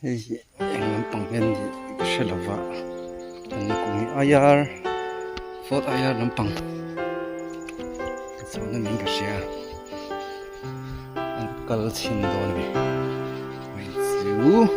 Hei hi eng lampang hian nih ka hre lo va an kawng hi air fort air lampang chhuahna niin ka hria an kal chhin dawn a ni hei chu.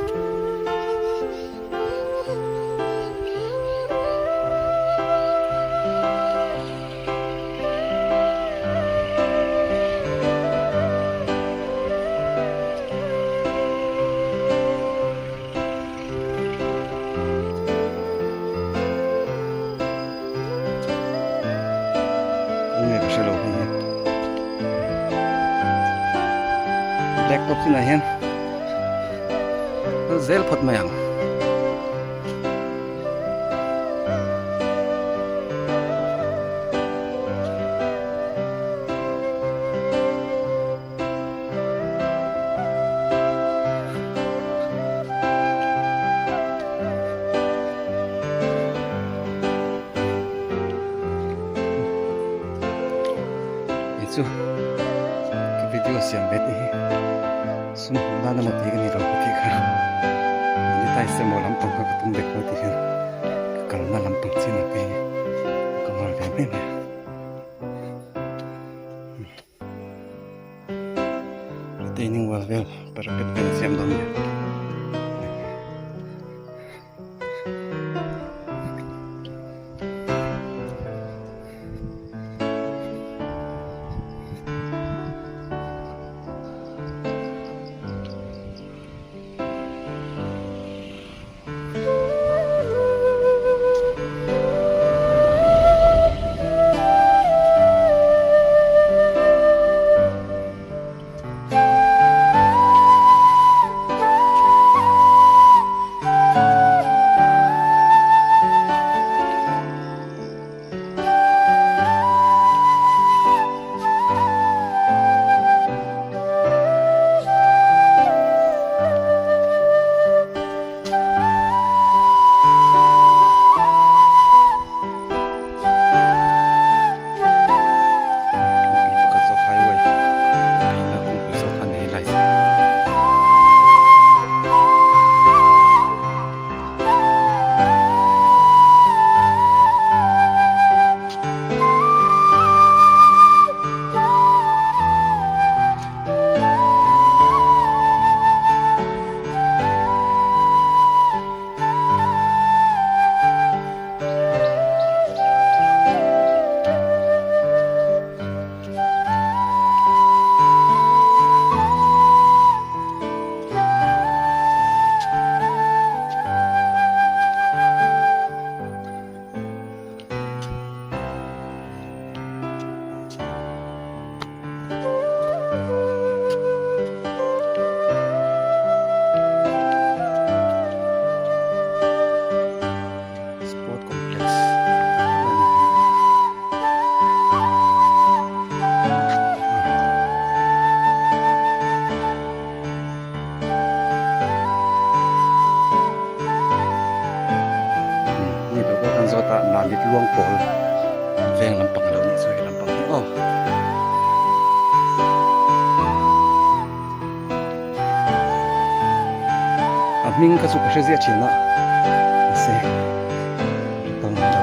Enge ka hrelo hei hi black top chinah hian kal zel phawt mai ang. Hei chu ka video siam ve te hi sum hmuh nan emaw tih ka ni lo ka tih kha monetize emaw lampang kha ka tum vek lo tih hian ka kalna lampang chin ang te hi ka cover ve mai mai a. Retaining wall vel parapet vel a siam dawn nia. Pakhat zawk highway pheinak kawngpui zawk kha a ni helai chu. Sport complex a ni. Ni lo pawh kan zawt a Mamit luang pawl veng lampang a lo nih chu he lampang hi aw. A hming kha chu ka hre ziah thin a mahse ka kal ngai lo.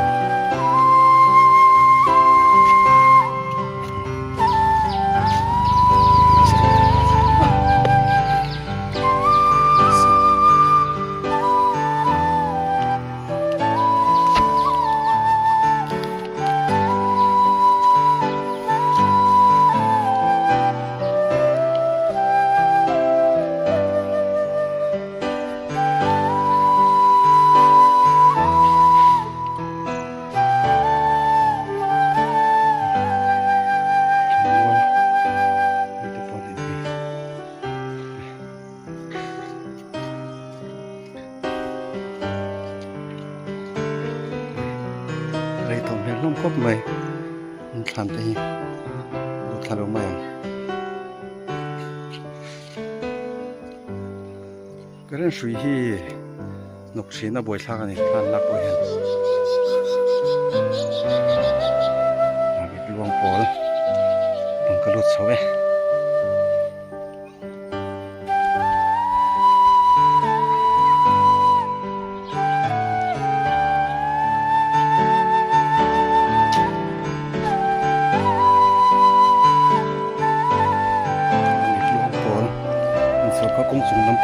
Rei tawh hmel hlawm khawp mai an thlan te hi a thla lo mai ang. Current hrui hi hnawk thin a buaithlak a ni thlan lak pawh hian luang pawl ang ka lut chho e.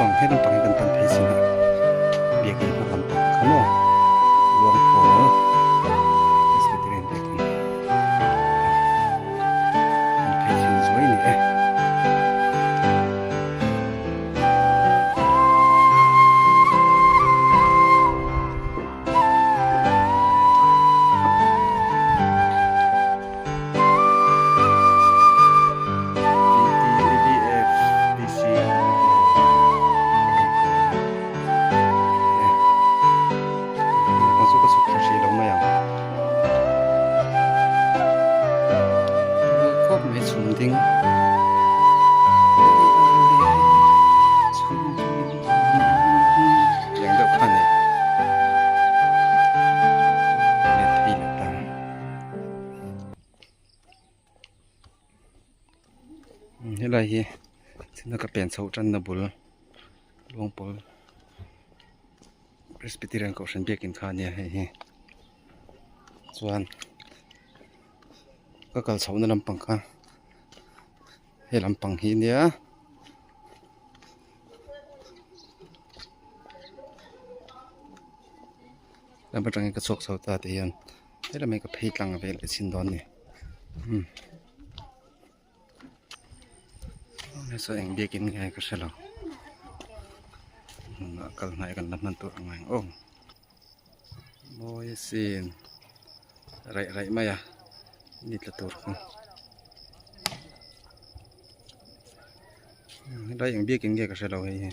lampang he lampang hi kan pan phei chin a biakinn hma lampang kha maw Luangpawl Presbyterian biakinn kan phei chin zuai a ni e. Helai hi chhuna ka pen chhoh tanna bul Luangpawl Presbyterian Kohhran biakin kha a nia hei hi chuan ka kal chhohna lampang kha he lampang hi a nia. Lam atangin ka chhuak chho ta tih hian helamah hi ka phei tlang vel a chhin dawn a ni umm saw eng biakin nge ka hre lo hmunah kal hnai kan la hman tur ang ang aw mawi asin raih raih mai a ni tla tur kha helai eng biakin nge ka hre lo hei hi.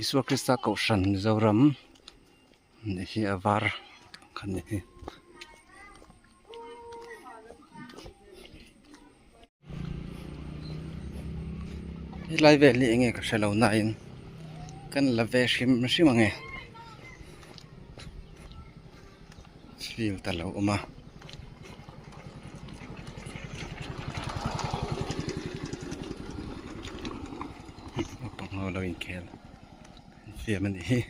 Isua Krista Kohhran Mizoram nih hi a var kha ni hi. Helai vel hi enge ka hrelo na in kan la ve hrim hrim ang e field a lo awm a. Naupang ho lo inkhel fiam a nih hi.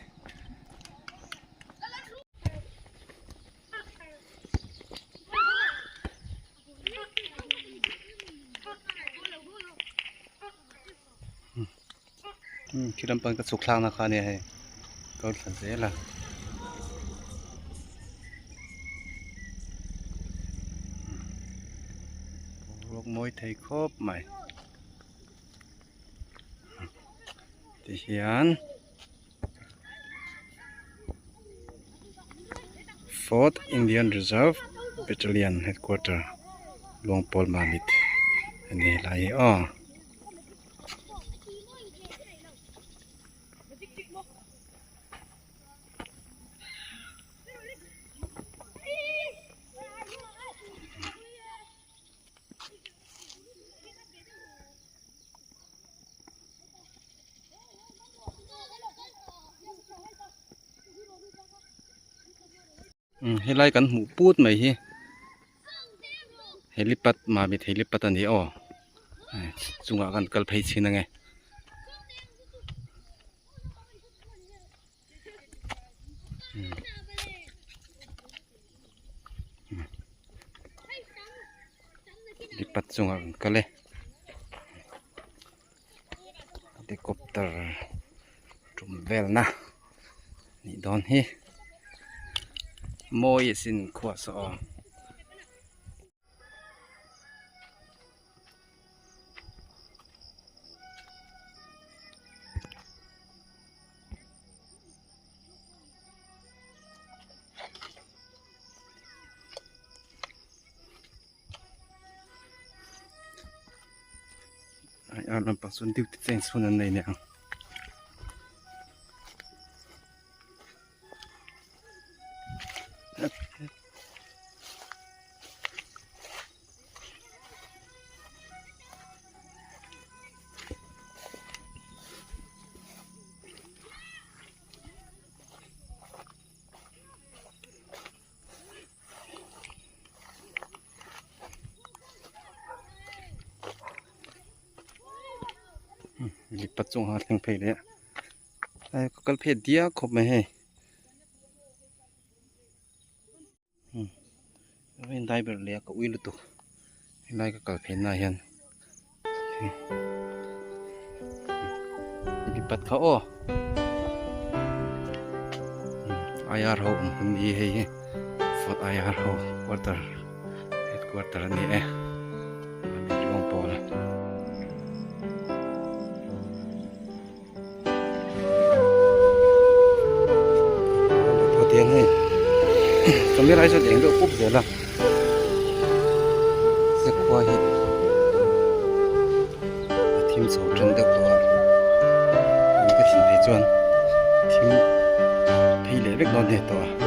Khi lampang ka chhuk thlakna kha ania hei kal thla zel a. Boruak mawi thei khawp mai tihian. Fourth Indian Reserve Battalion Headquarter Luangpawl Mamit a ni helai hi aw. Helai kan hmuh put mai hi helipad mamit helipad a ni aw chungah kan kal phei chhin ange. Helipad chungah kan kal e. Helicopter tum velna nih dawn hi mawi asin khua saw aw. Ai lampang chuan duty change hun an nei nia ang. Lipat chungah a thleng phei leh a ai ka kal phei diak khawp mai hei umm dai ber leh a ka ui lutuk helai ka kal phei na ah hian lipat kha aw IR ho awm hun hi hei hi fort IR ho quarter headquarter a ni e. Camera hi chuan eng deuh pup zel a sekhua hi a thim chho tan deuh tawh a ka thin phei chuan thim phei leh vek dawn hne tawh a.